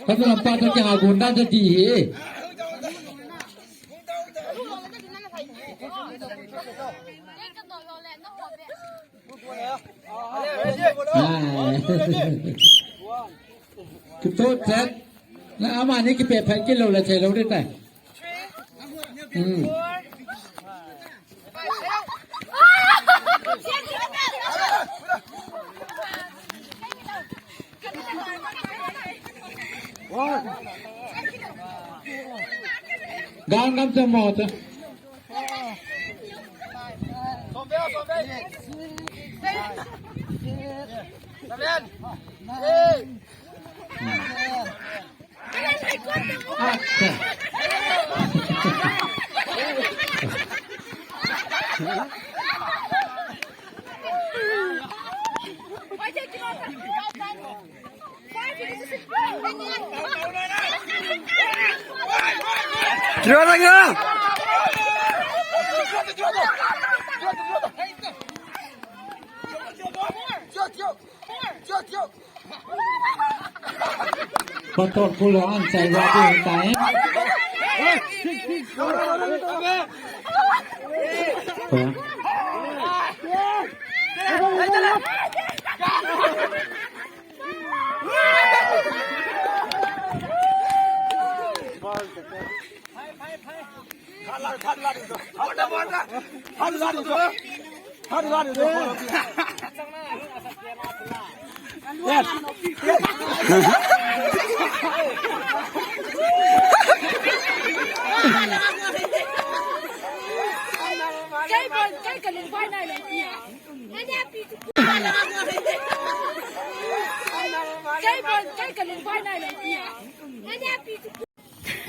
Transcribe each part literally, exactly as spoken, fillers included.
Kanu lampa to kya gunda to di hi. Ai. Kitot chet. Na amani kipet phet kilou le thei lou ding tai. Hmm. Gang gam chamo ta. Patok kulo an sai wa tu tai.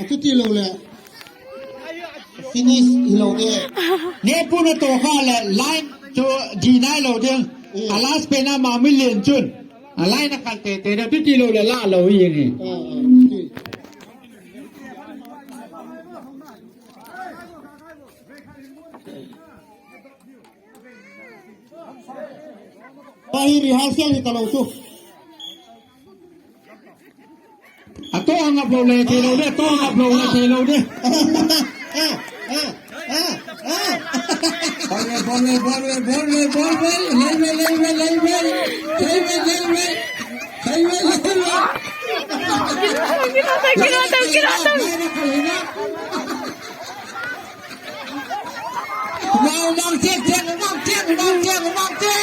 Achuti lou le. Finish hilou de. Nepu na to kha le line to di nai lou de. Mm. A last pe na ma mi len chun. A line na kal te te na chuti lou le la lou hi ni. Ah, ah, chuti. Pahi rehearsal hi talou chu. Ato angap lou le thei lou de, ato angap lou le thei lou de. Bol le, bol le, bol le, bol le, bol le. Lei le, lei le, lei le. Lei le, lei le. Lei le, lei le. Umang, umang, tiang, tiang, umang, tiang, umang, tiang, umang, tiang.